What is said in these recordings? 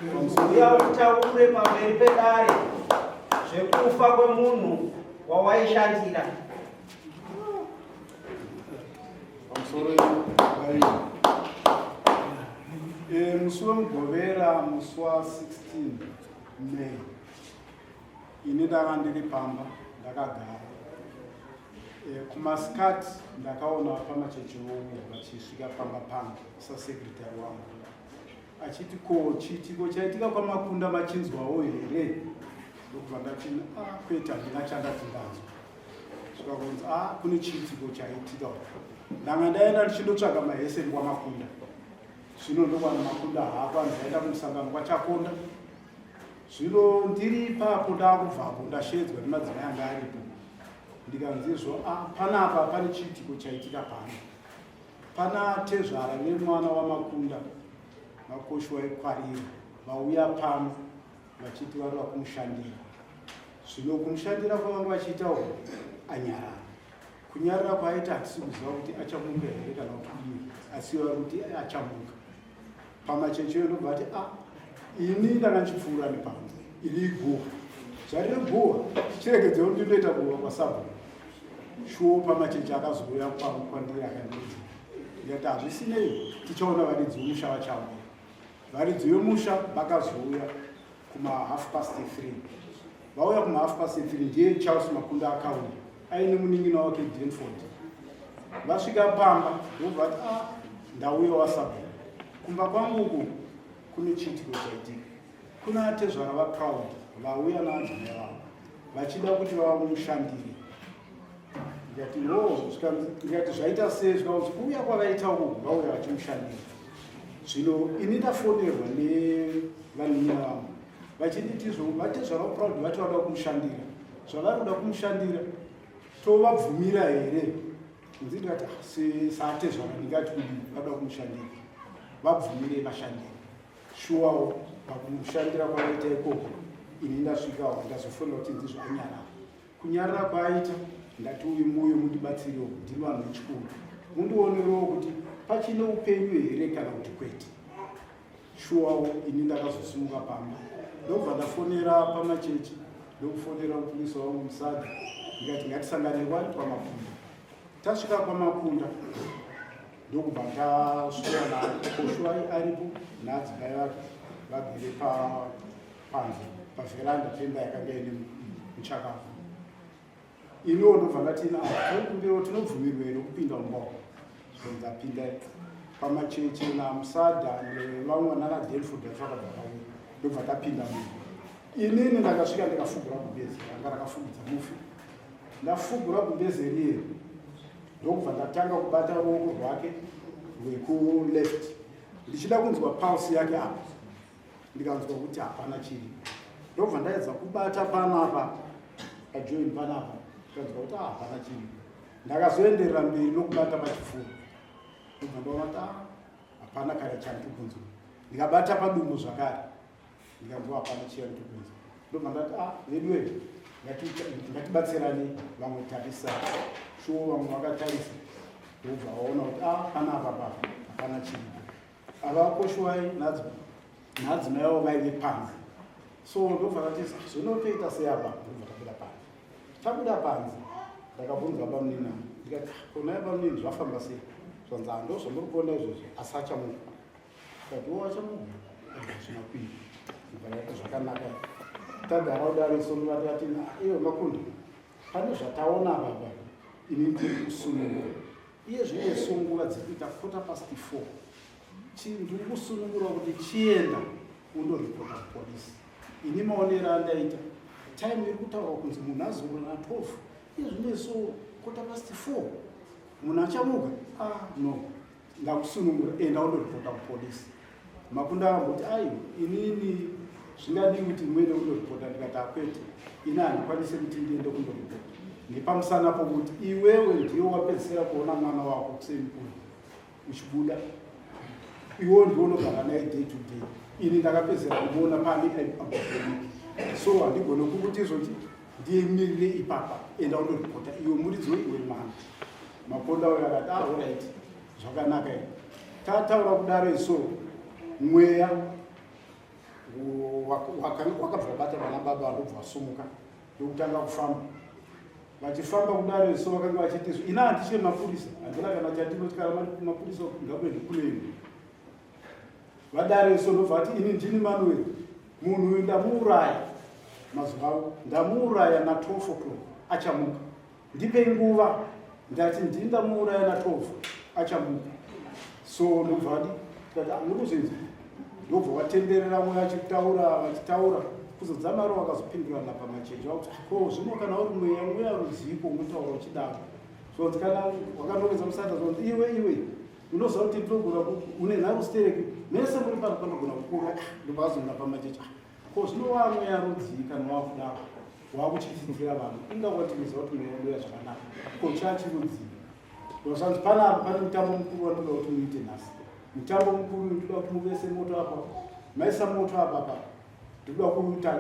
Uya utaure pamberi pedare zvekufa kwemunhu wawaishandira. Pamusoro e, musi weMugovera musi wa 16 May ini ndanga ndiri pamba ndakagara e, kumasikati ndakaona pamacheche vowo vachisvika pamba pangu sasekretary wangu achiti ko chiitiko chaitika kwaMakunda machinzwawo here? Ndokubva ndati ah, kwete, handina chandati ndanzwa. Svika kunzi ah, kune chiitiko chaitika. Ndanga ndaenda ndichindotsvaga maheseni kwaMakunda, zvino ndokwana Makunda haako, anzi aenda kumusangano kwaChakonda. Zvino ndiri ipapo ndakubvapo ndashedzwa nemadzimai anga aripo, ndikanzizvo ah, panapa pane chiitiko chaitika pano. Pana tezvara vemwana waMakunda, Makoshi waikwarira, vauya pano vachiti vari vakumushandira. Zvino kumushandira kwavanga vachiita uku anyarara. Kunyarara kwaaita hatisi kuziva kuti achamuka here kana kuti kudii, asi vari kuti achamuka. Pamacheche ndobva ati a ah, ini ndanga ndichipfuura nepano, iri iguva. Zvariri guva, chiregedzero ndinoita guva kwasabhuku. Shuwo pamacheche akazouya kwandiri akandiudza, ndikati hazvisinei, tichaona varidzi vemusha vachauya. Varidzi vemusha vakazouya kuma 3:30. Vauya kuma 3:30 ndiye Charles Makunda akauya aine munin'ina wake Denford. Vasvika pamba ndobva vati ah, ndauya wasabhuku kumba kwangu uku kune chiitiko chaitika. Kuna tezvara vaProud vauya naadzimai vavo vachida kuti vamushandire. Ndikati no, ndikati zvaita sei? Zvikanzi kuuya kwavaita uku vauya vachimushandira. Zvino ini ndafonerwa nevanin'ina vangu vachinditi izvo vatezvara vaProud vati vada kumushandira, zvavari kuda kumushandira tovabvumira here? Nzi ndikati ah, saatezvara ndingati kudii, vada kumushandira vabvumire vashandire. Shuwawo pakumushandira kwavaita ikoko ini ndasvikawo ndazofonera kuti ndizvo anyarara. Kunyarara kwaaita ndati uyu muyo mundibatsirewo, ndiri vanhu vechikuru, mundionerewo kuti pachine upenyu here kana kuti kwete. Shuwawo ini ndakazosimuka pamba ndokubva ndafonera pamachechi ndokufonera mupurisa wangu Musaga, ndikati ngatisangane kwani kwaMakunda. Tasvika kwaMakunda ndokubva tasvika naKoshwai aripo naadzimai vake vagere panze pavheranda pemba yakanga ine muchakafu. Iniwo ndobva ndati tinokumbirawo tinobvumirwa here kupinda mumba umu? Zvinzi apinda pamacheche naMusada nevamwe nana Denford vacho vakabva vauya, ndobva tapinda mumba. Inini ndakasvika ndikafugura gumbeze ranga rakafugidza mufi. Ndafugura gumbeze riye ndokubva ndatanga kubata ruoko rwake rwekuleft ndichida kunzwa pulse yake apa, ndikanzwa kuti hapana chiri. Ndobva ndaedza kubata panapa pajoin panapa, ndikanzwa kuti ah, hapana chiri. Ndakazoenderera mberi nokubata pachipfuva, ndobva ndaona kuti ah, hapana kana chandiri kunzwa. Ndikabata padumbu zvakare, ndikanzwa hapana chiyandiri kunzwa. Ndobva ndati ah, veduwe ngatibatsirane, vamwe tarisa. Shuwo vamwe vakatarisa, ndobva vaona kuti ah, panapa pa hapana chiripo. Ava Koshwai nadzimai vavo vaive panze, so ndobva ndati zvinotoita seapa. Ndobva tabuda panze. Tabuda panze ndakabvunza bamunini avo, ndikati konai bamunini zvafamba sei? Zvanzi hando zvamuri kuona izvozvo, asi achamuka. Ndikati wo achamuka hazvina kuita ndibva zvakanaka. Tagara kudaro iso ndovati vati iwe Makunda, pane zvataona baba, ini ndiri kusunungura iye zvino so nguva dziri kuita 4:15, ndiri kusunungurwa kuti chienda undoripota kupolisi. Ini maonero andaita time iri kutaurwa kunzi munhu azorora na 12, iye zvino so 4:15, munhu achamuka? Ah, no, ndakusunungura, enda undoripota kupolisi. Makunda akamboti ai, inini zvingadii kuti muende kundoripota? Ndikati akwete, ini handikwanise kuti ndiende kundoripota nepamusana pokuti iwewe ndiwe wapedzisira kuona mwana wako kuseni kuno uchibuda, iwewe ndiwe unogara naye day to day. Ini ndakapedzisira kumuona pane aboviki, so handigone kukuti izvoti ndimirire ipapa. Enda undoripota iwe muridzi iwe mwana. Makonda uyo akati ah, alright, zvakanaka. Ii tataura kudaro iso mweya Wakabva wabata vana baba, ndobva vasumuka ndokutanga kufamba. Vachifamba kudaro so vakanga vachiti, "Ina handitye mapurisa, handina kana chandinotya mapurisa, ngakuende kuneni." Vadare so ndobva vati, "Ini ndini Manuel, munhu uyu ndamuuraya mazuva avo, ndamuuraya na12 o'clock, achamuka. Ndipei nguva." Ndati, "Ndini ndamuuraya na12, achamuka." So ndobva vadi, tikati, "Muri kuzvinzwa?" Ndobva watenderera mwe vachitaura, vachitaura kuzodzamaro vakazopindurana pamacheche vakuti, "Ko zvino kana uri mweya, mweya rudziko unotaura uchidaro?" Zvonzi kana wakandongedza musata, zvonzi, "Iwe, iwe, unoziva kuti ndinogona une nharo stereki, mese muri pano panogona kukura." Ndobva azonda pamacheche, "Ko zvino wamweya rudzii kana wakudaro wakutyisidzira vanhu? Inga watinoziva kuti mweya unoya zvakanaka, ko chachirudzii?" Ndozvanzi, "Panapa pane mutambo mukuru wandinoda kuti muite nhasi. Mutambo mukuru, ndinoda kuti muvese moto apa, maisa moto apa pa, ndinoda kuita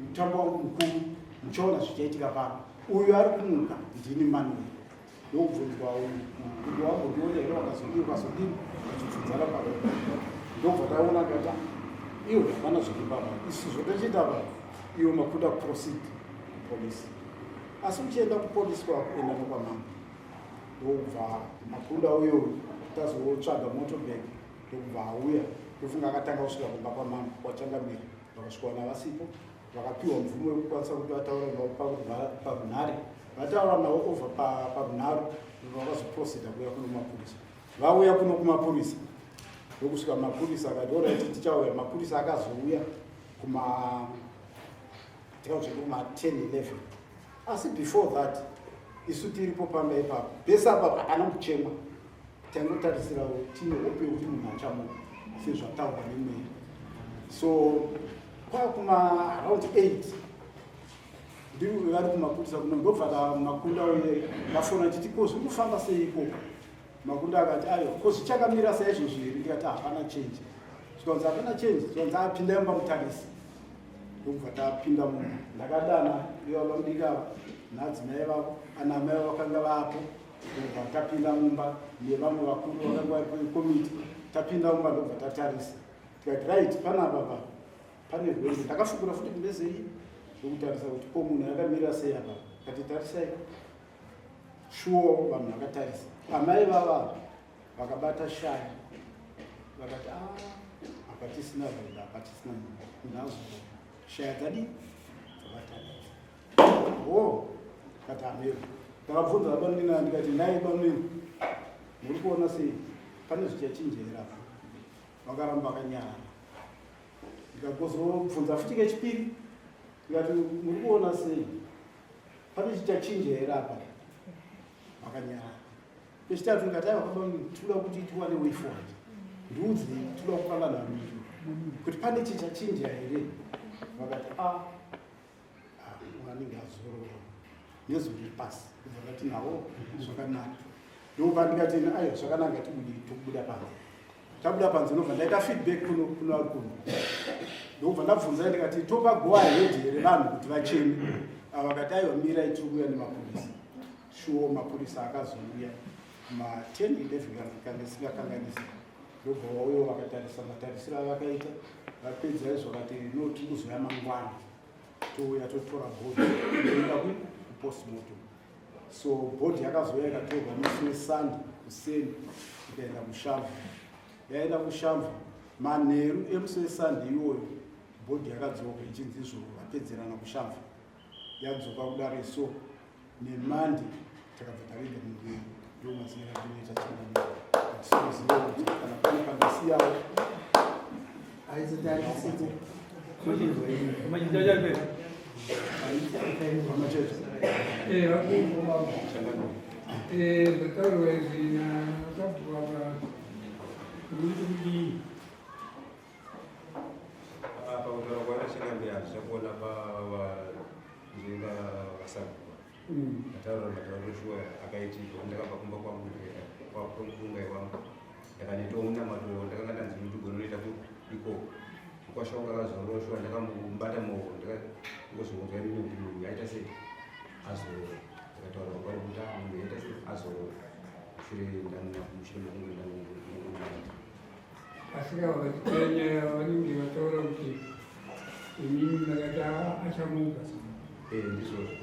mutambo wangu mukuru, muchaona zvichaitika pano. Uyu ari kumuka ndini Manuel." Ndokubvunzwa, "Uyu wambondiona here? Wakazodii, wakazodini?" Vachibvunzana pano, ndobva taona kati iwe hapana zviri papa, isu zvotochiita pa iwe makuda proceed kupolisi, asi uchienda kupolisi kwakuenda nokwamambo. Ndobva makunda uyo tazotsvaga motorbag, ndokubva auya. Ndofunga akatanga kusvika kumba kwamambo kwachangamiri, vakasvika vana vasipo, vakapiwa mvumo yekukwanisa kuti vataura navo parunhare. Vataura navo over parunharo, vakazoproceda kuuya kuno mapurisa. Vauya kuno kumapurisa, ndokusvika mapurisa akati, "Alright, tichauya." Mapurisa akazouya kuma tikazviti kuma 10 11, asi before that isu tiripo pamba ipapo pese apa hapana kuchema. Tangotarisira tine hope yekuti munhu achamuka sezvataurwa nemweya. So kwakuma around 8 ndiri vari kumapurisa kuno, ndobva makunda uye ndafona chiti, "Ko zviri kufamba sei ikoko?" Makunda akati, "Ayo, ko zvichakamira saizvozvo here?" Ndikati, "Hapana change." Zvikanzi, "Hapana change." Zvikanzi, "Apindai mumba mutarisi." Ndokubva tapinda mumba. Ndakadana ivo vamudiki ava nadzimai vavo, ana amai vavo vakanga vapo. Ndobva tapinda mumba nevamwe vakuru vakanga vari komiti. Tapinda mumba, ndobva tatarisa, tikati, "Right, panapa pa pane rwendo." Ndakafukura futi kumbezei ndokutarisa kuti ko munhu akamira sei apa. Kati, "Tarisai." Shuwo vanhu vakatarisa, amai vava vakabata shaya, vakati, "A, hapatisina rwendo, hapatisina munhu, munhu azorora." Shaya dzadii dzavatarisa o kati amero. Ndakabvunza vabanina, ndikati, "Nai banini, muri kuona sei? Pane zvichachinja here apa?" Vakaramba vakanyarara. Ndikagozobvunza futi kechipiri, ndikati, "Muri kuona sei? Pane chichachinja here apa?" Vakanyarara. Kechitatu ndikati, "Aiwa baba, tinoda kuti tiwane way forward. Ndiudzei, tinoda kupa vanhu vamiro kuti pane chichachinja here." Vakati, "A, anenge azorora nezuva riri pasi." Kubva ndati nawo zvakanaka. Ndobva ndikati, "Aiwa, zvakanaka, tibudi." Tokubuda panze. Tabuda panze, ndobva ndaita feedback kuno kuno vari kuno. Ndobva ndabvunzai, ndikati, "Topa go ahead here vanhu kuti vacheme?" Ava vakati, "Aiwa, mirai, tiri kuuya nemapurisa." Shuwo mapurisa akazouya ma10 11 kana singakanganisi. Ndobva vauya vakatarisa matarisiro avakaita. Vapedza izvo vakati, "No, tiri kuzoya mangwana, touya totora body toenda kupostmortem." So body yakazouya ikatorwa musi weSunday kuseni, ikaenda kuShamva. Yaenda kuShamva manheru emusi weSunday iwoyo, body yakadzoka ichinzi izvo vapedzerana kuShamva. Yadzoka kudare so neMonday takabva taviga munhu wedu. Ndo mazera atinoita changamiro. Hatinoziva kuti kana pane pandasiyawo. Aizotarisiko. Machichachape. Pamacheto. Zvataurwa izvi nasabhuku apa, muri kudii? Pakutaura kwanachangamira zvichakuona pavanzvenga vasabhuku ndataura matauriro shuwa akaitika. Ndakabva kumba kwangu, ndikaenda kwamufungai wangu, ndakanoitawo munamato. Ndakanga ndanzi kuti gononoita ikoko mukwasha wangu akazorora shuwa. Ndakamubata maoko, ndakangozonzwa inini kuti munhu aita sei, azorora. Ndakataura kwari kuti, "Ah, munhu aita sei, azorora," mushure mushure mekunge ndangonamata. Asi kava vachitaura nyaya, vanenge vataura kuti Inini ndakati achamuka. Eh, ndizvozvo.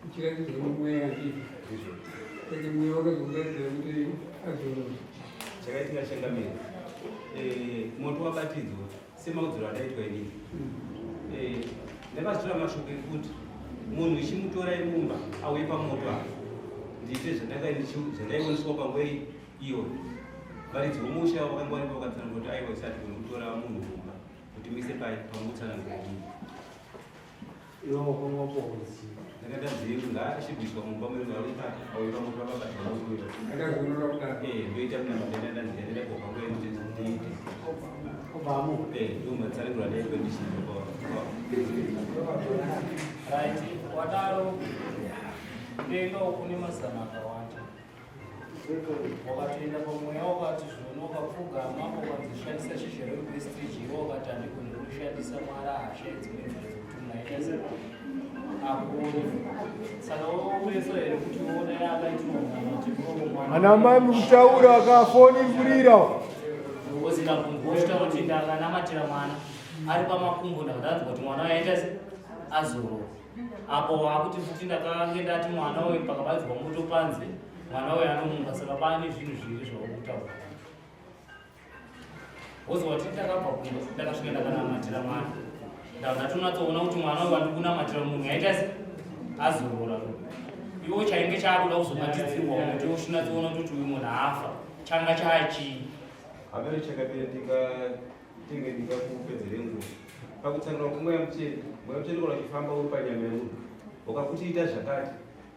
Uchiratidzwa nomweya ndizvo. Ndizvozvo. Saka mweya wakazokuratidza kuti azorora. Chakaitika changamire. Eh, moto wabatidzwa semaudziro adaitwa inini. Eh, ndakazotora mashoko ekuti munhu ichimutorai mumba auye pamoto apa ndiite zvandaioneswa panguva iyoyo. Varidzi vomusha vakanga varipo vakatsanangura kuti aiwa isati kunotora munhu mumba kuti muise pai pamutsanangura inini. Ndakatanzi ngaachibviswa mumba medu auye pamoto ababatwa moto. Akazorora kudaro. Eh, ndoita kunama ndandanzi ndaenda kopa nguva yekuti ndiite. Eh, ndomatsanangura ndaitwa ndichinzwa pa Right, wadaro kudenga uku nemazana akawanda. Wakatoenda pamweya wakati zvona wakapfugama ukanzi shandisa shizha reostrich iwe wakati handigoni kurishandisa mwari haashayi dzimwe nzira dzekuti munhu aita se apone. Saka wokuresa here kuti uone akaitwa munamato mwana Ana mai mukutaura akafoni kurira. Wozira kungoshita kuti ndakanamatira mwana ari pamakumbo ndakanzwa kuti mwana waita se azorora. Apo wakuti futi ndakange ndati mwana uyu pakabadzwa moto panze mwana uyu anomuka saka pane zvinhu zviri zvaukutaura. Wozwa kuti ndakabva kumba ndakasvika ndakanamatira mwana. Ndatonatsoona kuti mwana uyu wandiri kunamatira munhu aita se azorora. Iwo chainge chaakuda kuzobatidzirwa moto uchinatsoona kuti uyu munhu afa changa chaachii. Hameno chakapera ndikatenge ndikakupedzere nguva pakutsanura kwemweya mutsvene. Mweya mutsvene kana uchifamba uri panyama yemunhu ukakuti ita zvakati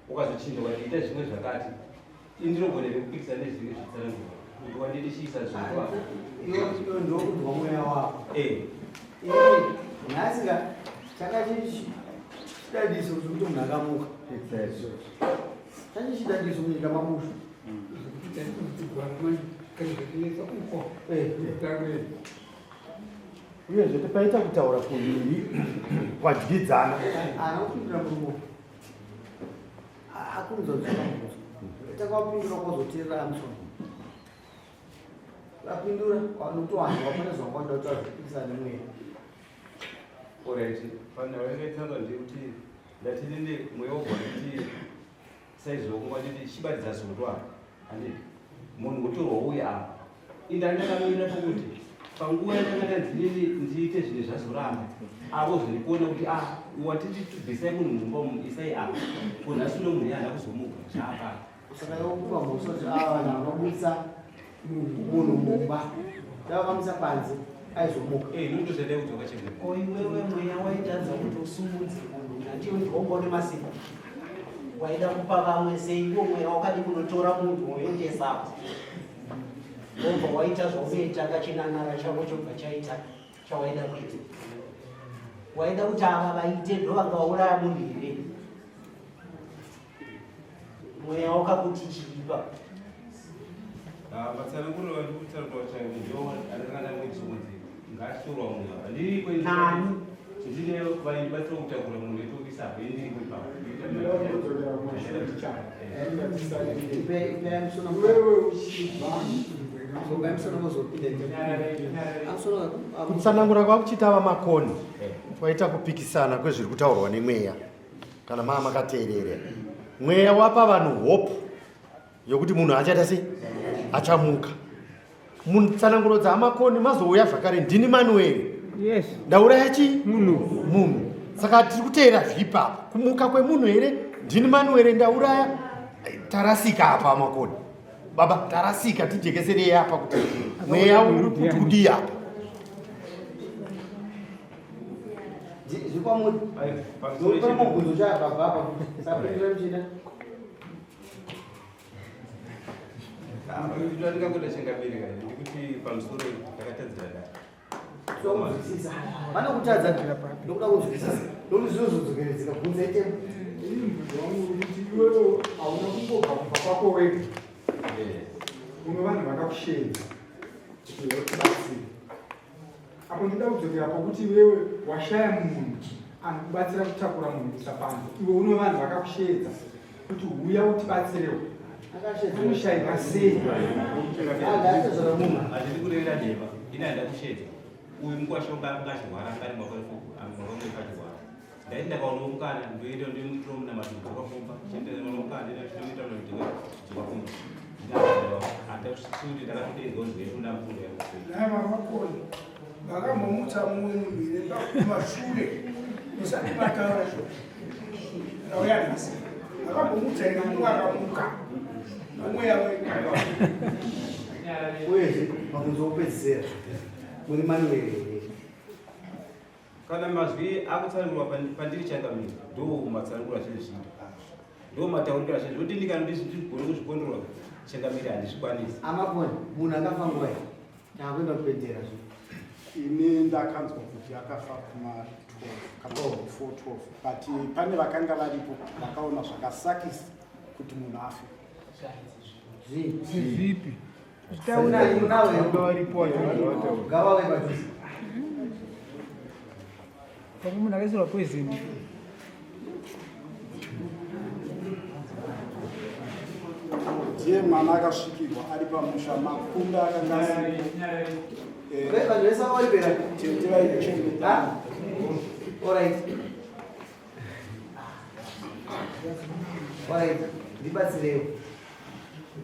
ukazochinja ukati ita zvimwe zvakati ini ndinogona here kupikisa nezvinenge zvitsanangurwa kuti wanditi chiisa zvinhu apa. Iwe ndokunzwa mweya wako. Eh, Nhasi ka chakachidadiso zvekuti munhu akamuka. Chachidadiso munyika mamusha. Uyezve paita kutaura kuviri kwadyidzana. Ana kupindura murume. Akunzwa zvakamubvunza. Takawapindura kwazoteerera Armstrong. Vapindura nokutowanzwa pane zvawanda kuti vazvipikisana nemweya. Alright, panhau yakaitsanwa ndeyekuti ndati nini mweya wobva kuti saizvoko kwanditi chibatidza zoto apa handiti munhu wotorwa uya apa inda ndakamirira pokuti panguva yandanga ndanzi nini ndiite zvinhu zvazoramba avo zvandikuona kuti ah watiti bvisai munhu mumba umu isai apa ko nhasi uno munhu yaana kuzomuka zvaapa. Saka iwe kupa mhosva kuti ava vanhu vanobudisa munhu mumba tavakamisa panze aizomuka. Eh, ndinotozvadai kudzoka chete. Ko iwewe mweya waitadza kuti usumudze munhu ndandiwe ndongo nemasimba waida kupa vamwe sei iwo mweya wakadi kunotora munhu woendesapo wobva waita zvaunoita kachinanara chako chobva chaita chawaida kuita. Waida kuti ava vaite ndovanga vauraya munhu here? Mweya wakakuti chiipa. Matsananguriro andiri kutsanangura chaiwo ndiwo andakanga ndamboitsokodzi ngachitorwa munhu apa ndiriko Nani? Ndine vaindibatsira kutakura munhu etobisa apa ini ndiriko ipapo. Ndinodzokera kumashure mbichana. Ipe ipe musona Iwewe uchibva Zoba musona mozopinda. Amusona Kutsanangura kwakuchiita vaMakoni kwaita kupikisana kwezviri kutaurwa nemweya kana maa makateerera. Mweya wapa vanhu hope yokuti munhu achaita sei achamuka. Mutsananguro dzaMakoni mazouya zvakare ndini Manueri. Yes. Ndauraya chii? Munhu. Munhu. Saka tiri kuteera zvipi apa? Kumuka kwemunhu here? Ndini Manueri ndauraya. Tarasika apa Makoni. Baba tarasika tijekeserei apa kuti mweya uri kuti kudii apa. Zvikwamuri. Pane mubvunzo chabva apa. Sapindura muchida. Ndingangoda changamire kana ndikuti pamusoro ndakatadzira dare. Kunzwisisa. Vanokutadza ndokuda kunzwisisa. Nokuti zvinozodzokeredzeka bvunza itemo. Ini mubvunzo wangu uri kuti iwewe hauna kungobva kubva kwako wega. Uno vanhu vakakusheedza kuti vakubatsire. Apo ndinoda kudzokera pokuti iwewe washaya munhu anokubatsira kutakura munhu kuisa panze. Iwe uno vanhu vakakusheedza kuti huya utibatsirewo. Unoshaika sei? Handidi kurevera dema ini handida kushedza uyu mukwasha anga achirwara anga ari makore Mumba mukati ndaiti ndakaona mukana ndoenda ndomuitira munamato kudzoka kumba chete ndaona mukana ndoenda ndomuitira munamato kudzoka kumba andasikuti ndakatodeedzwa kuti ndinoda mfundo yangu. Naye vamakoni vakambomutsa mumwe munhu here kumashure musati mataura zvo rauya nhasi? Vakambomutsa here mumwe akamuka nomweya wenyu? Uyezve mabvunzo okupedzisira, muri Manuel here? Kana mazwi akutsanangurwa pandiri changamire, ndo matsanangurwa azvinhu zviita, ndo matauriro azvinhu zvoti ndikana ndigone kuzvikondorwa changamire, handizvikwanisi. Amakoni, munhu akafa nguva iyi taakuenda kupedzera zvo? Ini ndakanzwa kuti akafa kuma 12 kana before 12, but pane vakanga varipo vakaona zvakasakisa kuti munhu afe. Zvipi? Munawe varipo vataura. Ngavave padhuze. Pamwe munhu akaisirwa poison. Ndiye mwana akasvikirwa ari pamusha, makumbe akanga asipo. Vanhu vese vavaripera. Tete vaichengeta. Alright, ndibatsirewo.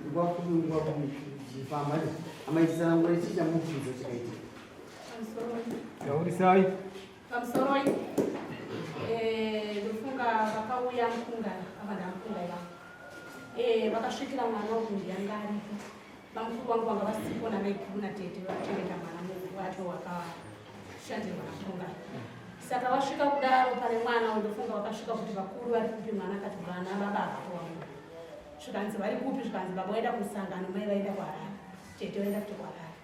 Nguva pfupi, nguva pfupi zvichifamba. Amaitsanangura chii chamubvunzo chakaitika? Taurisai. Pamusoroi, ndofunga vakauya mukunga ava, ndamukunga ivavo. Vakasvikira mwana uyu yanga aripo. Vamukuru vangu vanga vasipo namaiguru natete vakuchengeta mwana wacho wakashandirwa namukunga. Saka vasvika kudaro pane mwana uyu, ndofunga vakasvika kuti vakuru vari kupi? Mwana akati vana baba havapo vamwe. Zvikanzi vari kupi? Zvikanzi baba vaenda kumusangano, mai vaenda kuHarare, tete vaenda futi kuHarare.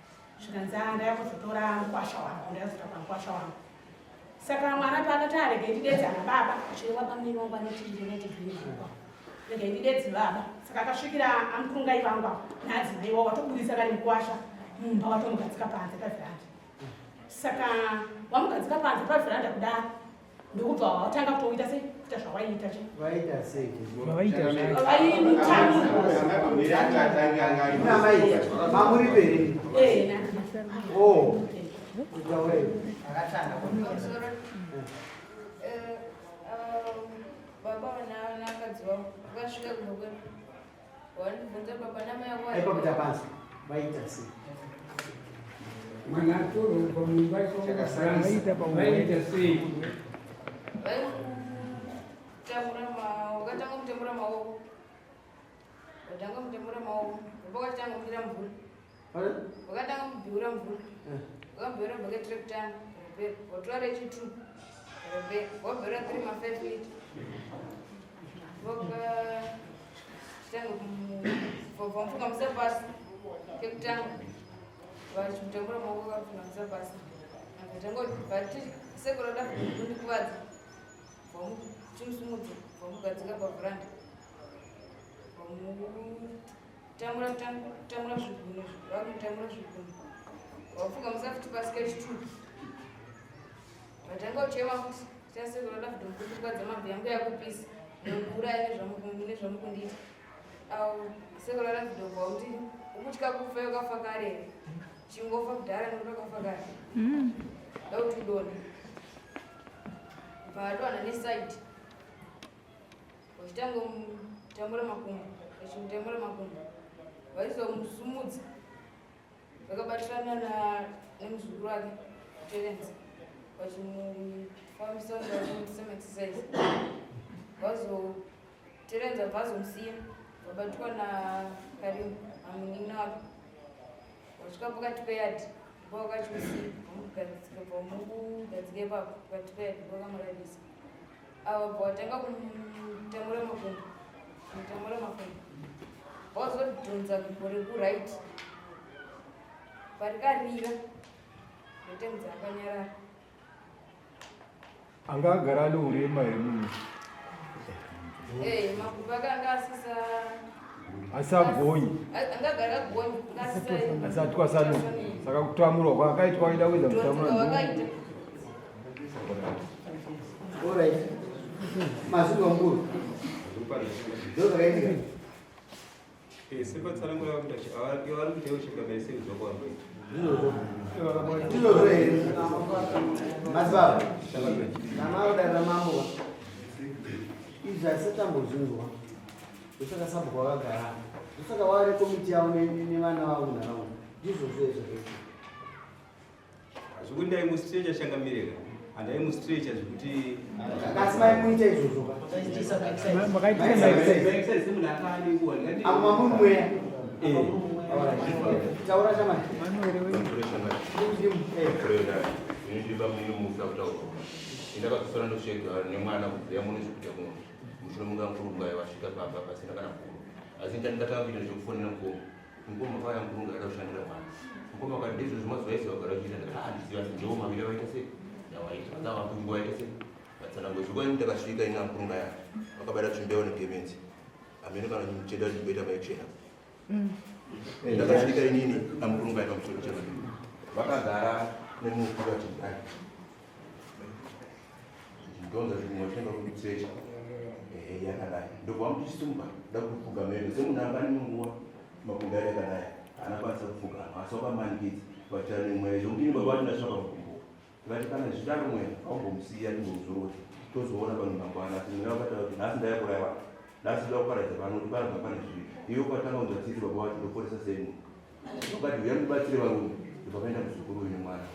Zvikanzi a ndaya kuzotora mukwasha wangu, ndayazotora mukwasha wangu. Saka mwana paakati arege ndidedze ana baba, chireva bamini wangu anoti ndinoiti green, rege ndidedze baba. Saka akasvikira amukurungai vangu ava naadzimai wavo, watobudisa kari mukwasha mumba, watomugadzika panze pavheranda. Saka wamugadzika panze pavheranda kudaro, ndokubva watanga kutoita sei, kuita zvawaiita che. Vaita sei? Vaita zvacho. Vaimutamura. Namai mamuripo here? Oh, kutaurei. Pamusoro, baba navakadzi vavo vakasvika kumba kwedu, vandibvunza baba namai ako Aipa kuita pasi, vaita sei? Mwana atorwa kubva mumba. Chakasakisa. Vaita sei? Vaimutambura, wakatanga kutambura maoko, watanga kutambura maoko, wakatanga kudira mvura. Pardon? Wakatanga kubhiura mvura. Wakabhiura bhaketi rekutanga, rapera. Watora rechi2, rapera. Wabhiura 3 ma5 lita, wakatanga vamupfukamisa pasi kekutanga, vachimutambura maoko, vakapfukamisa pasi, akatanga vati sekuru da kundikuvadza, vamuchimusimudza, vamugadzika pavhuranda, vamutambura tambura zvigunwe, vakumutambura zvigunwe, vapfukamisa futi pasi kechi2, vatanga kuchema futi, chasekuru da kundikuvadza, mabvi yangu yakupisa, nondiuraya nezvamukundiita. Au sekuru David kuti ukutya kufa, ukafa kare, chingofa kudhara nekuti wakafa kare, dauti udonhe. Vadonha neside, vachitanga mutambura makumbo, vachimutambura makumbo, vaizomusumudza vakabatirana nemuzukuru wake Terence, vachimufambisa vachimuitisa maexercise. Vazo Terence abva azomusiya, vabatwa naKarimu amunin'ina wake, vasvika pakati peyadhi, ndipo vakachimusiya, vamugadzika, vamugadzika ipapo pakati peyadhi, vakamurarisa. Ava bva vatanga kumutambura makumbo, kumutambura makumbo, vazodhonza gumbo rekuright, parikarira netemudza akanyarara. Anga agara ane urema here munhu? Eh, makumbo akanga asisa Asagonyi. Anga agara agonyi, anga asisa. Asatwasanuka, saka kutamurwa kwaakaitwa waida kuedza kutamura. Kudhonzeka wakaita. Alright. Mazvinzwa mukuru? Ndo zvakaitika. Sepatsanangura vakuita, ivo vari kuita ivo changamire, sekuziva kwavari kuita. Ndizvozvo here madzibaba? Kana mambo izvi asatambozvinzwa, ndosaka sabhuku vakagara, ndosaka wave nekomiti yavo nevana vavo munharaunda. Ndizvozvo here zvakaita? Zvekuti ndaimustrecha changamireka, handaimustrecha zvekuti. Asi maimuita izvozvo ka? Apo mamuri mweya. Taura shamani. Ndakazosara ndosvega nemwana kubvira muno zvekuita kuno mushure munga mukurunga vasvika pamba pasina kana mukuru, asi ndakatanga kuita zvekufonera mukoma. Mukoma akauya, mukurunga ada kushandira mwana. Mukoma akati, "Ndizvo zvemazuva ese vagara vachiita." Ndakati, "Handiziva, asi ndiwo maviri vaita sei yawaita vanga vaita sei vatsanangwe." Zvokwadi ndakasvika ina mukurunga ya vakabata tsvimbo yavo negemenzi, hameno kana muchenda kuti maichena. Ndakasvika inini namukurunga pamusoro chemaviri, vakagara nemufi vachidai ndonza zvimwe chinenge kutsecha ehe yakadai, ndobva muchisumuka da kupfugama ego semunhu anga ane nguva makumbo ari yakadai, haana kwanisa kupfugama, asi wakamanikidza vaitira nemweya zvokuti ini baba vacho ndasvaka kukumbuka. Tikati kana zvidaro mweya aumbomusiya, timbozoroti tozoona pamwe mangwana. Asi mweya wakataura kuti nhasi ndaikuraiwa, nhasi ndoda kuparadza pano, kuti panobva pane zvivi. Iwe ukatanga kunzwa tsitsi, baba vacho, ndoporesa sei munhu? Vakati, "Uya mubatsire varume." Ndopakaenda muzukuru uyu nemwana,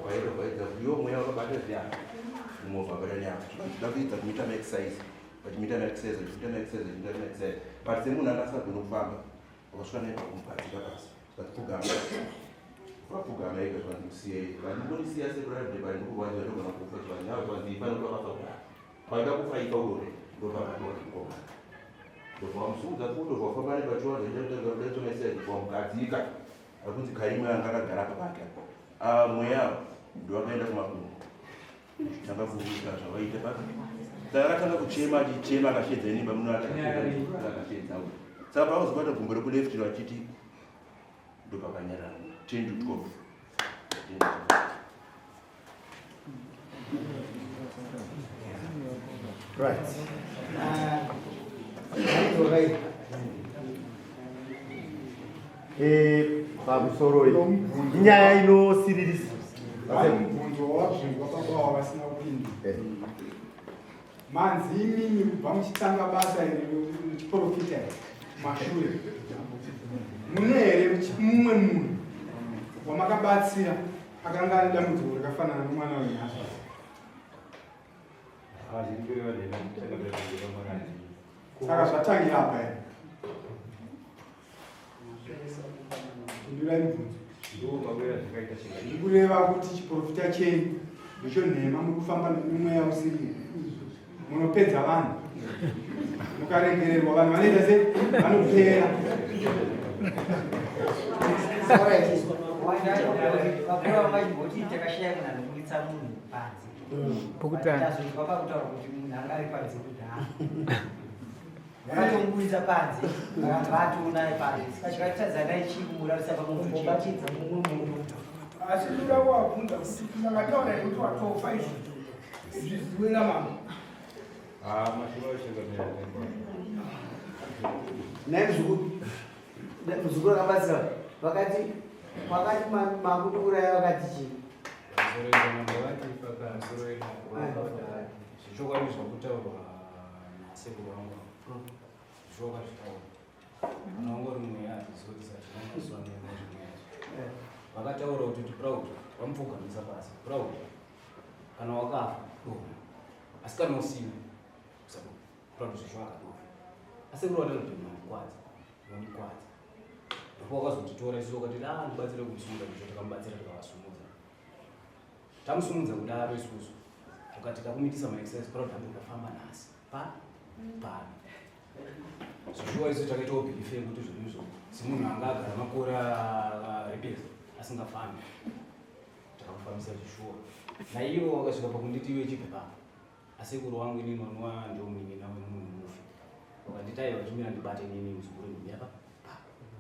kwaita kwaedza kuti iwo mweya wakabata zviya, mumwe wakabata nyama, da kuedza kumuita maexercise, vachimuita maexercise, vachimuita maexercise, vachimuita maexercise, but semunhu anga asingagoni kufamba, wakasvika naye pakumugadzika pasi, zvikati pfugama, vapfugama ega, zvikanzi musiyei. Vandingonisiya sekuraride pari ndikurwadziwa, ndogona kufa. Chivanyawo zvikanzi ifa nokuti wakafa kudaro, paida kufa ifa urore. Ndopakatoa mukomana, ndobva wamusumudza futi, ndobva wafamba nepachiwanza chaitatsomesai, ndobva wamugadzika akunzi Karimwe anga akagara apa pake. Mweya ndowakaenda kumakumbo, tanga kuita zvavaita paka. Saka akatanga kuchema, achichema akashedza ini pamuno akashedza. Saka paakazobata gumbo rekuleft vachiti, ndopakanyarara 10 to 12. Right. Right. Pamusoro iyi inyaya inosiririsa. Pane mubvunzo wawabvunzwa baba wavo vasina kupindura. Manzi imimi kubva muchitanga basa iri muchiprofita iri mashure, mune here mumwe munhu wamakabatsira akanga ane dambudziko rakafanana nomwana wenhaswa? Saka zvatangira apa here? Pindurai mubvunzo. Ndikureva kuti chiprofita chenyu ndicho nhema, muri kufamba nemweya usiri, munopedza vanhu, mukaregererwa vanhu vanoita se vanopera. Vakura vachiboti takashaya munhu anoburitsa munhu panze. Pokutanga. Tazonzwa pakutaura kuti munhu anga ari panze kudhara, vakatomubudisa panze, vakanzi vatoonai panze. Saka chikatitadzanai chii kumurarisa pamubatidza mumwe munhu? Asi ndoda kuvabvunza kuti makataura here kuti watofa izvi zviziwe namambo? Naye muzukuru, muzukuru akabatsira, vakati vakati makutouraya, vakati chii? Zvechokwadi zvakutaurwa nasekuru vangu zvokazvitaura, kana wangori mweya hatizoti mazuva nezvimweya vakataura kuti Proud vamupfugamisa pasi. "Proud, kana wakafa dona, asi kana usina usadona." Proud zvezvo akadona, asi kuri vatanoti mandikwadza, mandikwadza, ndipo wakazotitora isusu wakati, "A, ndibatsire kumusimudza." Izvo takamubatsira, tikavasumudza, tamusumudza kudaro isusu tukati takumitisa maexercise, Proud ambe ndafamba nhasi pa pano. Zvishuwa isu takaitawo belief yekuti zvinhu izvo semunhu anga agara makore arepesa asingafambi, takamufambisa zvishuwa. Naivo wakasvika pakunditi, "Iwe chibve papa." Asekuru wangu inini wanova ndio munin'ina wemunhu mufi, wakanditi, "Aiwa, chimira ndibate inini muzukuru ndimira pa."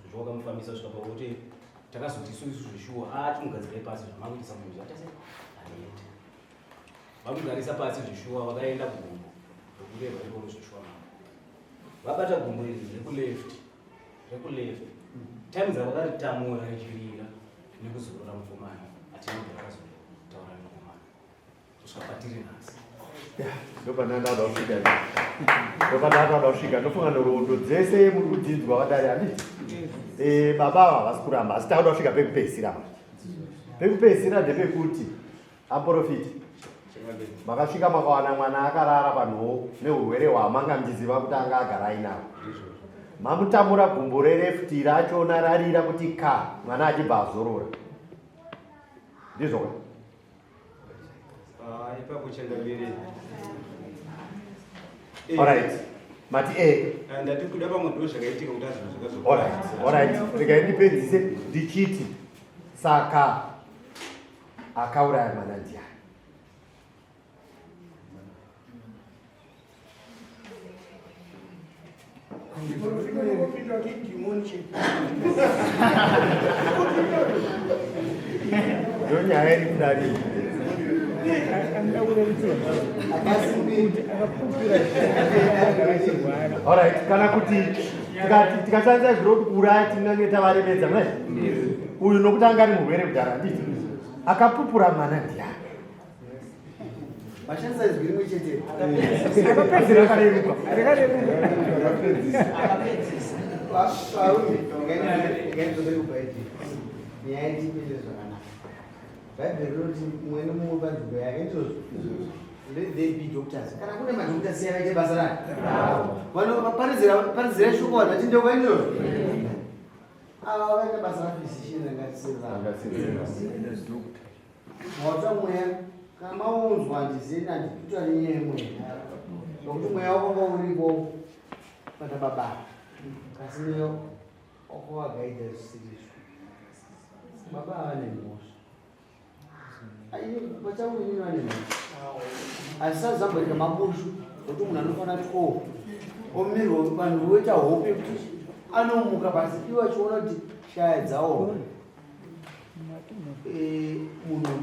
Zvishuwa wakamufambisa kusvika pakuti takazoti isu zvishuwa achimugadzirai pasi zvamakuitisa munhu zvaita sei anoita. Vamugarisa pasi zvishuwa, vakaenda kugumbo rokureva iroro zvishuwa. Mama vabata gumbo iri rekuleft, rekuleft, time dzavakaritamura richirira. Nekuzorora mukomana hatina kubva tazotaura nemukomana kusvika patiri nhasi. Ndopandandada kusvika, ndopandandada kusvika. Ndofunga nhoroondo dzese muri kudzinzwa vadare, handiti? Eh, baba ava havasi kuramba, asi takuda kusvika pekupedzisira manje. Pekupedzisira ndepekuti aporofiti makasvika makawana mwana akarara panhoo neurwere hwamanga muchiziva kuti anga agara ainawo. Mamutamura gumbo rerefti rachona rarira kuti ka mwana achibva azorora, ndizvo ka? Ah, ipapo changamire. Alright, mati e Ah, ndati kuda pamwe ndo zvakaitika kuti azvinhu zvakazo. Alright, regai ndipedzise ndichiti saka akauraya mwana ndiani? Muprofita unopinda kuti dhimoni chete. Ndo nyaya iri kudari. Anoda kurerutsirwa kuti akapupira achirwara. Alright, kana kuti tikashandisa zviro kuti kuuraya tinenge tavaremedza mune uyu nokuti anga ari murwere kudhara, handiti? Akapupura mwana ndiani? Vashandisa izwi rimwe chete. Akapedzera akareruka. Rakareruka. Varume, ngaidzokere kubhaibheri. Nyaya yedu zvakanaka. Bhaibheri rinoti mumwe nemumwe panzvimbo yake, ndizvozvo. Let they be doctors. Kana kune madoctors siyana aite basa rake. Vanoparidzira shoko vanhu vachindeuka, ndizvozvo. Ava vakaita basa raphysician rangatisirira. Mawatsva mweya kana maunzwa handizeni handikuta nenyaya yemweya nokuti mweya wakanga uripo pana baba, asi mweya wakavagaidha zvisirizvo. Baba vane mhosva pachangu, inini vane mhosva, asi sazamboita mabushu nokuti munhu anofanira ko omirwa vanhu voita hope yekuti anomuka pasi ivo achiona kuti shaya dzaoma. Munhu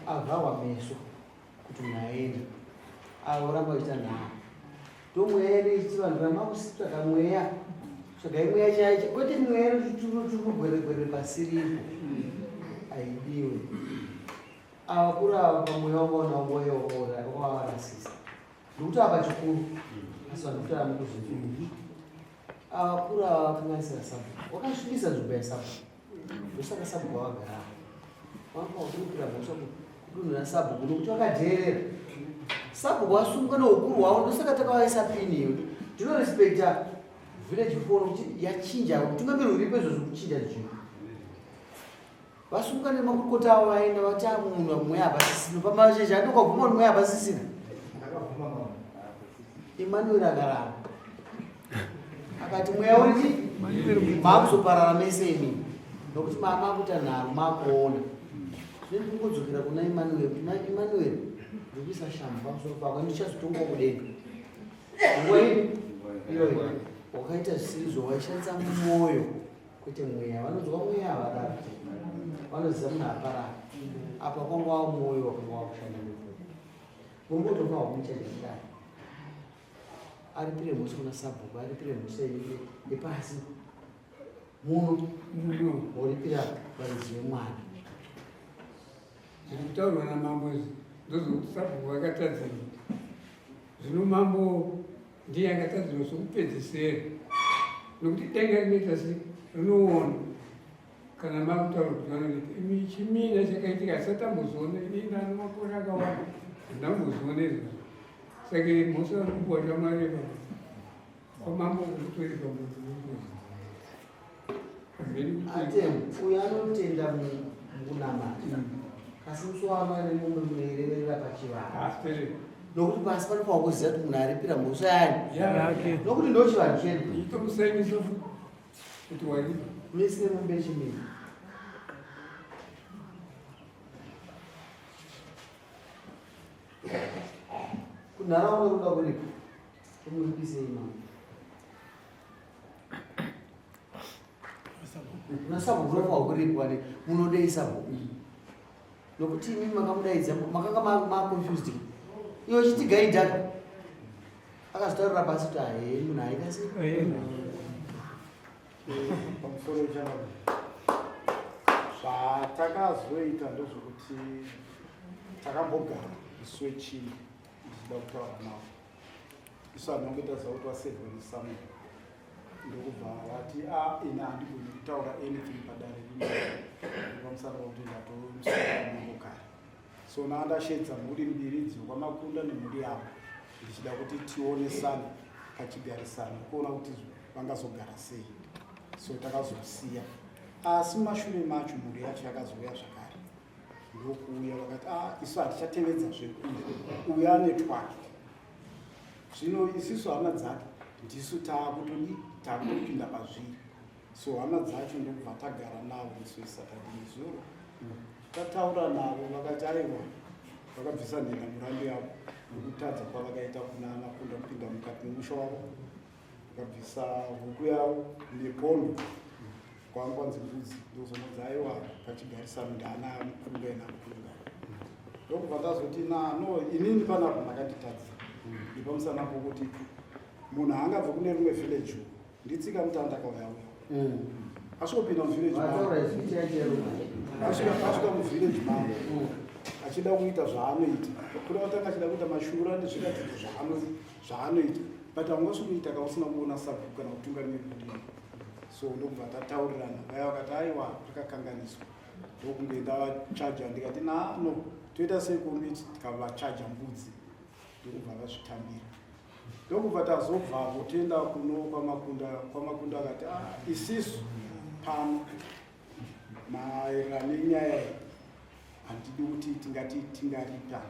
avharwa meso kuti munhu aenda aoramba achiita nharo, ndomweya ine ichiti vanhu vamakutsvaga mweya, tsvagai mweya chaicho, kwete mweya turugweregwere pasiripo, haidiwe. Ava kuri ava pamweya wakaona mweya wakavarasisa nokuti apa chikuru, asi vanhu kuti amukuzvinzwa. Ava kuri ava vakanganisira sabhuku, wakasvibisa nzvimbo yasabhuku, ndosaka sabhuku vakagara vanga wakuripira mhosva kudunhu rasabhuku nokuti vakadheerera sabhuku vasungwa neukuru hwavo. Ndosaka takavaisa pini iyo tinorespekta village four nokuti yachinja utungamiri huripo izvozvo kuchinja zvinhu. Vasunga nemakurukota avo vaenda vati munhu mweya hapasisina pamazhezha andokaguma kuti mweya hapasisina. Emmanuel akaramba akati mweya uri maakuzoparara mese imi nokuti makuita nharo makuona. Zvino ndingodzokera kuna Emmanuel kuti Emmanuel, ndikuisa shambu pamusoro pako, ndichazotongwa kudenga nguva ini iyoyo. Wakaita zvisiri waishandisa mwoyo kwete mweya. Vanonzwa mweya havadaro, vanoziva munhu aparara apa kwanga wava mwoyo wakanga wakushanda nepfungwa. Murikutofa wamuchaja kudai, aripire mhosva kuna sabhuku, aripire mhosva yepasi muno, woripira varidzi vemwana. Zviri kutaurwa namambo izvi ndozokuti sabhuku vakatadzirwa. Zvino mambo ndiye akatadzirwa zvokupedzesera nokuti denga rinoita se rinoona kana makutaura kuti vanoita imi chimina chakaitika hatisatambozviona. Ini ndano makore akawanda handambozviona izvozvo, saka mhosva vari kupuwa shamwari ipapa kwamambo kukutoripa munhu. Atem, uyo anotenda mukunamata, asi musi waano nemumwe munoireverera pachivanhu nokuti pasi panofanwa kuziva kuti munhu aripira mhosva yani Yake. Nokuti ndo chivanhu chedu. Itomusainisa kuti waripa. Mese nemombe chimini. Kunharaunda kuda kuripa tomuripisei mama kuna sabhuku unofanwa kuripwa ne munodei sabhuku nokuti imi makamudaidza makanga maconfused iyo chitigaidha akazotaurira pasi kuti ahee munhu aita sei. Pamusoro chava. Zvatakazoita ndezvekuti takambogara isu wechina ndichida kutaura navo. Isu handina kuita ziva kuti wasevhwa nesamuel ndokubva vati a ah, ini handigoni kutaura anything padare rino nepamusana pakuti ndatomusana kare. So na ndashedza mhuri mbiri idzo kwaMakunda nemhuri yavo ndichida kuti tionesane pachigarisano kuona kuti vangazogara sei. So takazosiya asi mumashure macho mhuri yacho yakazouya zvakare ndokuuya vakati ah, isu hatichatevedza zvekuya uyu ane twake zvino isisu hama dzake ndisu taakutodii taakutopinda pazviri so hama dzacho ndokubva tagara navo musi wesaturday nezuro tataura navo vakati aiwa vakabvisa nhenda murandu yavo nokutadza kwavakaita kuna makunda kupinda mukati memusha wavo vakabvisa huku yavo nepondo kwanga kwanzi mbudzi ndozononzi aiwa pachigarisano ndaana mukunga ina mukunga ndokubva ndazoti na no inini panapa makanditadza nepamusana pokuti munhu haangabve kune rimwe village nditsika mutanda akauya uya mm. asvikopinda muvillage asvika muvillage mavo mm. achida kuita zvaanoita kuda kutanga achida kuita mashura nezviratidzo zvaanoita but haungasi kuita ka usina kuona sabhuku kana kutungamiri kudini so ndokubva tataurirana vaya vakati aiwa pakakanganiswa ndokunge ndavachaja ndikati nano toita sei komiti tikavachaja mbudzi ndokubva vazvitambira ndokubva tazobvavo toenda kuno kwamakunda kwamakunda akati ah, isisu pano maererano nenyaya iyi handidi kuti tingati tingaripa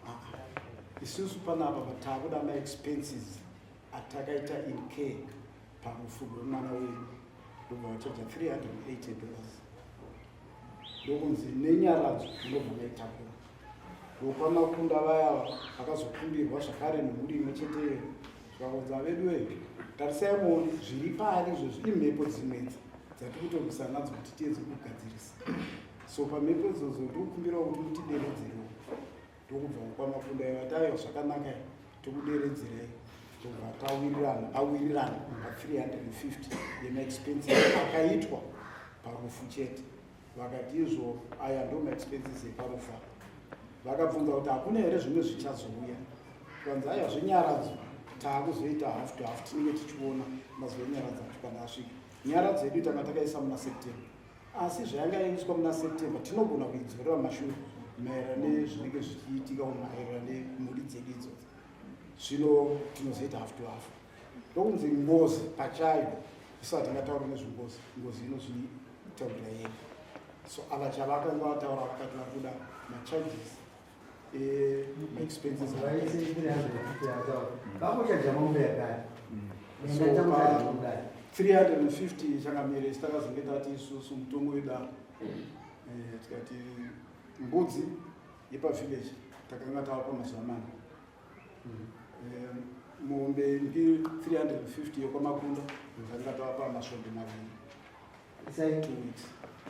ah, ah. isusu panapa takuda maexpenses atakaita in care parufu rwemwana wedu ndobva vachaja 380 dollars ndokunzi nenyaradzo ndobva vaitakura vokwamakunda vaya vakazokumbirwa zvakare nemhuri imwe cheteyo zvikakonza veduwe tarisai muone zviri paari izvozvi imhepo dzimwedzi dzatiri kutorwisana nadzo kuti tiedze kugadzirisa so pamhepo idzodzo ndikukumbirawo kuti mutideredzerewo ndokubva vokwamakunda vati aiwa zvakanaka tokuderedzerai ndobva tawirirana awirirana pa 350 yemaexpenses akaitwa parufu chete Vakati izvo aya ndo maexpenses eparufu apa. Vakabvunza kuti hakuna here zvimwe zvichazouya. Zvikanzi aya zvenyaradzo taakuzoita half to half tinenge tichiona mazuva enyaradzo acho kana asvika. Nyaradzo yedu tanga takaisa muna September. Asi zvayanga yaiswa muna September tinogona kuidzorera mashure maererano nezvinenge zvichiitika maererano nemhuri dzedu idzodzo. Zvino tinozoita half to half. Ndokunzi ngozi pachayo isu hatingatauri nezvengozi ngozi inozvitaurira yega so ava chavakanga vataura vakati vari kuda macharges emaexpenses vakuchaja mombe yakati so pa 350 changamire isu takazonge tati isusu mutongo wedaro eh, tikati mbudzi yepavillage takanga tava pamazuva mana Eh, mombe mbiri 350 yekwamakunda zvanga tavapa masvondo maviri Isai two weeks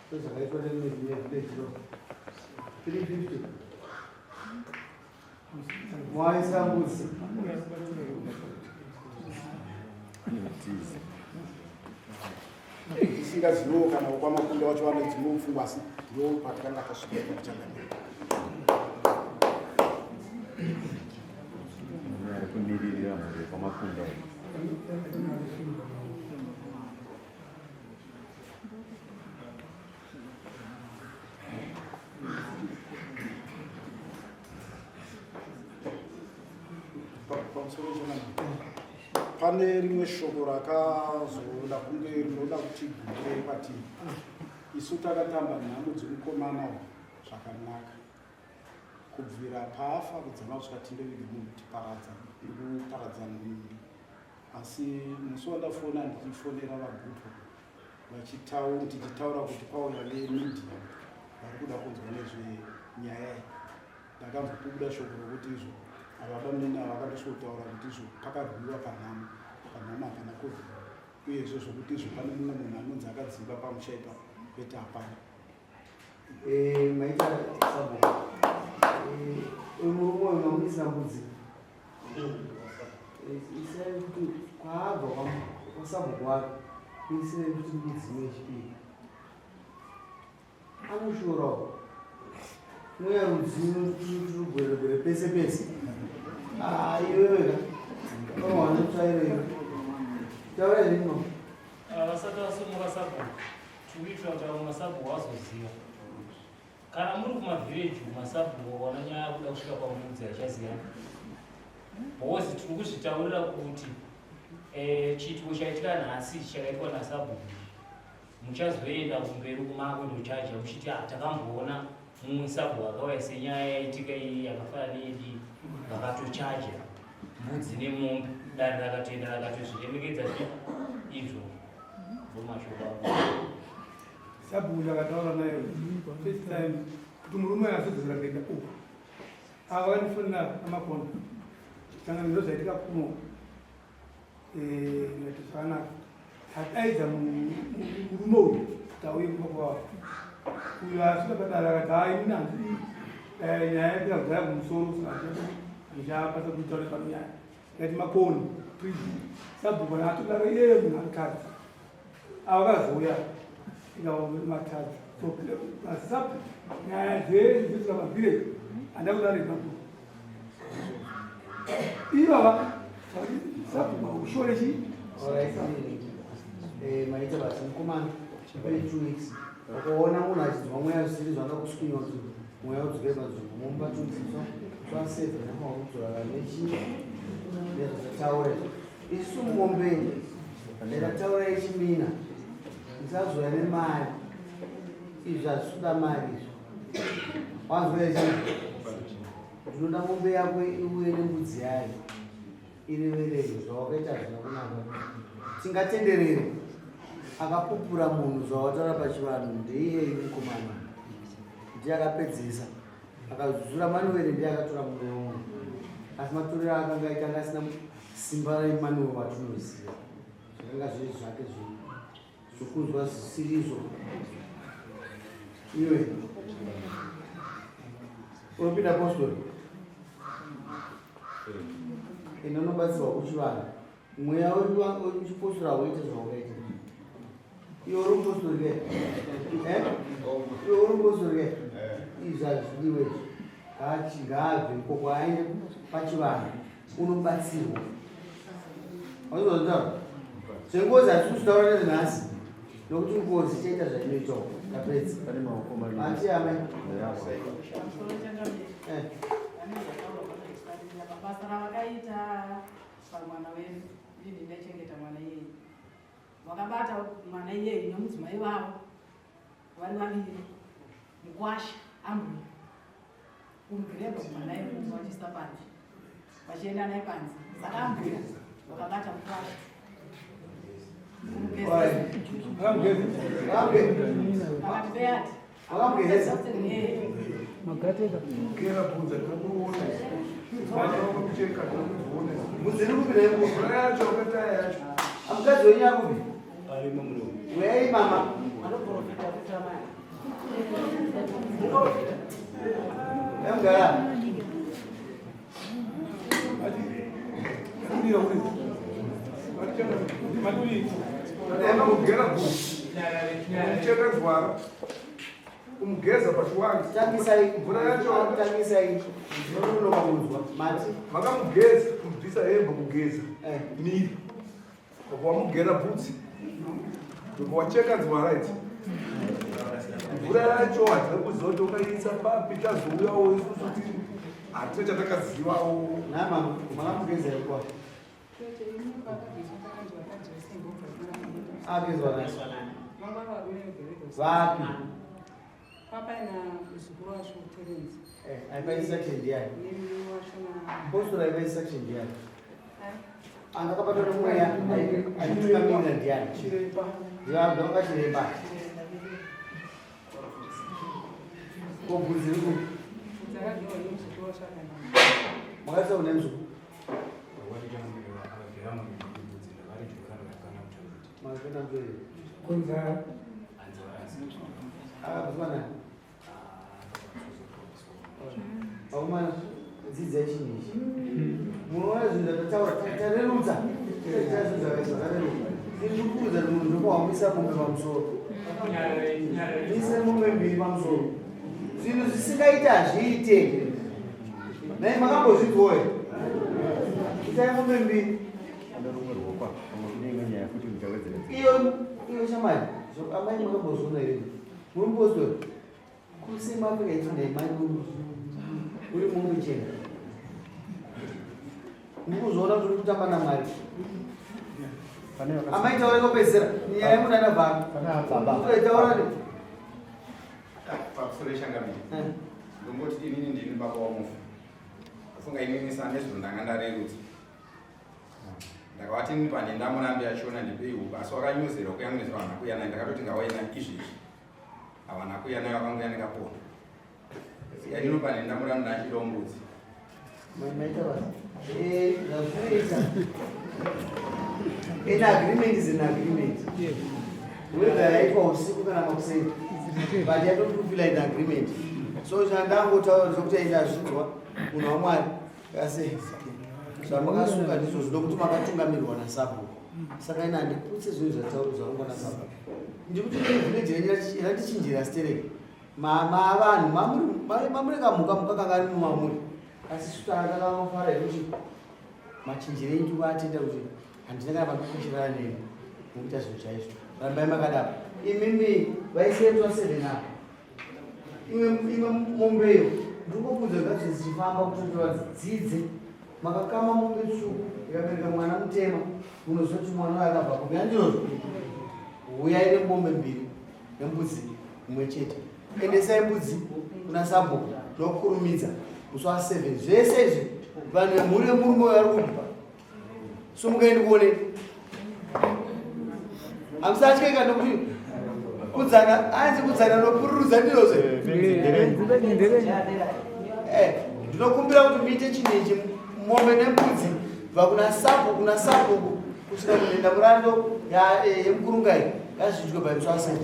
ndozvakaitwa nevillage law 350 mwaisa mbudzi tisingaziviwo kana wekwamakunda wacho vane dzimwe pfungwa asi ndo patakanga tasvika pakuchangamira ari kumiririra mhuri yekwamakunda iyi Pamusoro changamira pane rimwe shoko rakazoda kunge rinoda kuti gumburei kwatiri isu takatamba nhamo dzemukomana uyu zvakanaka kubvira paafa kudzama kusvika tindoviga munhu tiparadza nekuparadza nhumbi asi musi wandafona ndichifonera vaguto tichitaura kuti kwauya vemedia vari kuda kunzwa nezvenyaya iyi ndakanzwa kubuda shoko rokuti izvo ava bamnini ava vakatosvikotaura kuti izvo pakarwiwa panhamo panhamo hapana kurwiwa uyezve zvokuti izvo pane mumwe munhu anonzi akadzingwa pamusha ipapo kwete hapana eh, maita sabhuku eh, uyu murume uyu mamuisira mbudzi eh, isai kuti kwaabva kwasabhuku wake kuisirei kuti mbudzi imwe yechipiri. Anoshorawo. Mweya rudzi unotugweregwere pese pese. Ah, iwewe ka. Unowana tsvairo iwe. Taura zvino. Ah, vasati vasumuka sabhuku tikuitira kuti avo masabhuku vazoziva kana muri kumavhireji kumasabhuku wakaona nyaya yakuda kusvika pamudzi achaziva because tiri kuzvitaurira kuti eh, chiitiko chaitika nhasi chakaitwa nasabhuku Muchazoenda kumberi kumakunochaja muchiti ah, takamboona mumwe sabhuku akauya senyaya yaitika iyi yakafanana neyedu iyi vakatochaja mbudzi nemombe dare rakatoenda rakatozviremekedza zvi izvo ndomashoko angu. Sabhuku ndakataura naye first time kuti murume azodzokera kuenda uku ava vandifonera amakona kana ndozvaitika kuno ndikati zvakanaka tadaidza murume uyu kuti auye kumba kwavo uyo asvika padare akati haa ini handidi nyaya yapera kudhaya kumusoro saka handichakwanisa kuitaura pano nyaya ndikati makoni please sabhuku kana atodaro iyeye munhu anotadza avakazouya ikamatadza so masabhuku nyaya dzese dzesvika pavillage handida kudaro ipapo ivava sabhuku ushore chii eh, maita basa mukomana pane 2 weeks ukaona munhu achinzwa mweya zvisiri zvanga kuswinywa kuti mweya udzokere panzvimbo momupa 2 weeks twasevha nemakudzora nechii nezvataura isu mombe ndakataura yechimina ndisazoya nemari izvi hazvisuda mari izvi wanzwa ichi ndinoda mombe yako iuye nembudzi yayo ireverere zvawakaita hazvina kunaka tingatenderere akapupura munhu zvawataura pachivanhu ndeiyeyi mukomana ndiye akapedzisa akazuzura manuwere ndiye akatora mumwe wemunhu asi matorero akanga aita anga asina simba raemanuwere watinoziva zvakanga zviri zvake zvinhu zvokunzwa zvisirizvo iwe unopinda postori ende unobatsirwa kuchivanhu mweya wechipostori hauite zvaukaita iwe uri mupostori ke eh? iwe uri mupostori ke izvi hazvidiwe izvi ngaabve ikoko aende pachivanhu unobatsirwa waizozvitaura zvengozi hazvisi kutaura nezvenhasi nokuti ngozi ichaita zvainoitawo tapedza anti amai eh. basa ravakaita pamwana wedu ini ndaichengeta mwana iyeye vakabata mwana iyeye nomudzimai vavo vari vaviri mukwasha ambuya kumugireba kubva naye kumba vachiisa panze vachienda naye panze saka ambuya vakabata mukwasha pakati peyati Vakamugezesa. Kera bvunza tinokuona. Kucheka tinokuona. Mudziri kupi naye kupi? Mvura yacho wakataya yacho. Amukadzi wenyu akupi? Arimo muno. Uyai mama. Anoprofita kuti amai. Emugara. Mugera mucheka gwara kumugeza pachiwanza Tangisai mvura yacho tangisai. Munononoka kunzwa. Mati. makamugeza kumubvisa hembe kugeza Eh. miri wamugera bvudzi wacheka nzwara idzi mvura yacho hatina kuziva kuti wakaisa papi tazouyawo isusu ti hatina chatakazivawo Naye mama, makamugeza here kwa? Agezwa nani? Vapi? Papaina muzukuru wacho Terence. Eh, aipa instruction ndiani? Nemumwe wacho na Postora aipa instruction ndiani? Anga akabatwa nemweya aitungamirira ndiani? Chiremba. Ndivanga chiremba. Ko bvudzi riri kupi? dzakagerwa nemuzukuru wacho akaenda. Makaisa kune muzukuru? Makapinda mutoilet. Kunza Akabvunzwa nani? Vakomana, dzidzai chinhu ichi. Munoona zvinhu zvatataura, tarerutsa. Taita zvinhu zvakaita, tareruka. Ini ndikuudza kuti munhu ndokuhambisa mombe pamusoro. Mise mombe mbiri pamusoro. Zvinhu zvisingaite hazviite. Nhai makambozvinzwawo here? Itai mombe mbiri. Iyo iyo shamwari, amai makambozviona here? Muri mupostori? Kuse mapfeka idzo nhema uri mombe chena. Ndikuzoona kuti uri kutamba naMwari. Amai taura kopedzera nyaya yemunhu anabva. Taura ne. Pamusoro yeshangamiri. Ndongoti inini ndini baba wamufi. Afunga inini sanezuro ndanga ndarerutsa. Ndakavati inini pane ndamurambi achiona ndipei huku asi wakanyuzira kuya munezuro havana kuuya naye ndakatoti ngauye naye izvezvi. Havana kuuya naye vakanguya ndikapona. Saka inini pane ndamurambi ndachidawo mbudzi. Maita basa. Eh, zvazvinoita. An agreement is an agreement. Whether yaitwa usiku kana makuseni. But yatofulfilla an agreement. So chandangotaura zvekuti aenda azvinzwa munhu waMwari. Kasi zvamakasunga ndizvo zvinoda kuti makatungamirwa nasabhuku. Saka ini handiputse zvinhu zvataurwa zvarongwa nasabhuku. Ndikuti village renyu ratichinjira stereki. Mavanhu mamuri kamhuka muka kanga ari mumamuri. Asi isu takangofara yekuti machinjiro enyu tikuatenda kuti handina kana pandikuchirana nemi mukuita zvinhu chaizvo. Rambai makadaro. Imimi vaisiyetwa seven apa. Imwe mombeyo ndikukuudza ngati dzichifamba kuti vadzidze. Makakama mombe tsvuku ikabereka mwana mutema munoziva kuti mwana uyo akabva kupi handizvozvo? Huyai nemombe mbiri nembudzi imwe chete. Endesai mbudzi kuna sabhuku nokukurumidza musi wa 7 zvese izvi vanhu vemhuri yemurume uyo vari kupa sumukai ndikuonei hamusatyeka nokuti kudzana anzi kudzana nopururudza ndizvozve eh, ndinokumbira kuti muite chinhu ichi mombe nembudzi bva kuna sabhuku kuna sabhuku kusvika kunenda murando eh, yemukurungai ngazviitwe by musi wa 7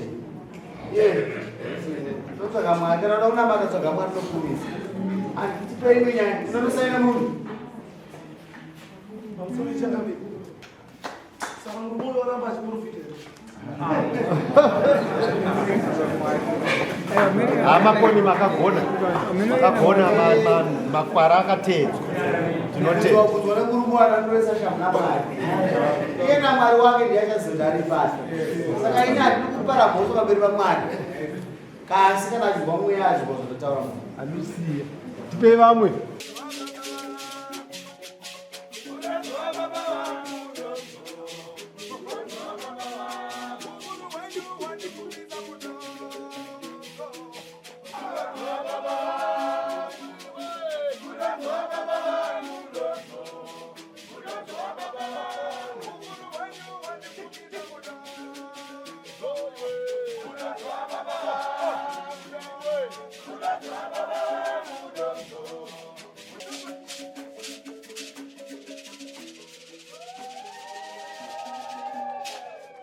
Ye. Totsvaga Mwari kana uda kunamata tsvaga Mwari tokurumidza. Handitipe imwe nyaya. Unonosaina munhu. Pamusoro changamire. Saka murume uyo oramba achiprofita here? Hamakoni makagona. Makagona makwara akateedzwa. Tinotenda. Kudzwa nemurume wanatoresa shamhu naMwari. Iye naMwari wake ndiye achazoda ari pasi. Saka ini handidi kupara mhosva pamberi paMwari. Kasi kana achizwa mweya achizwa zvatotaura munhu. Andisiya. Tipei vamwe.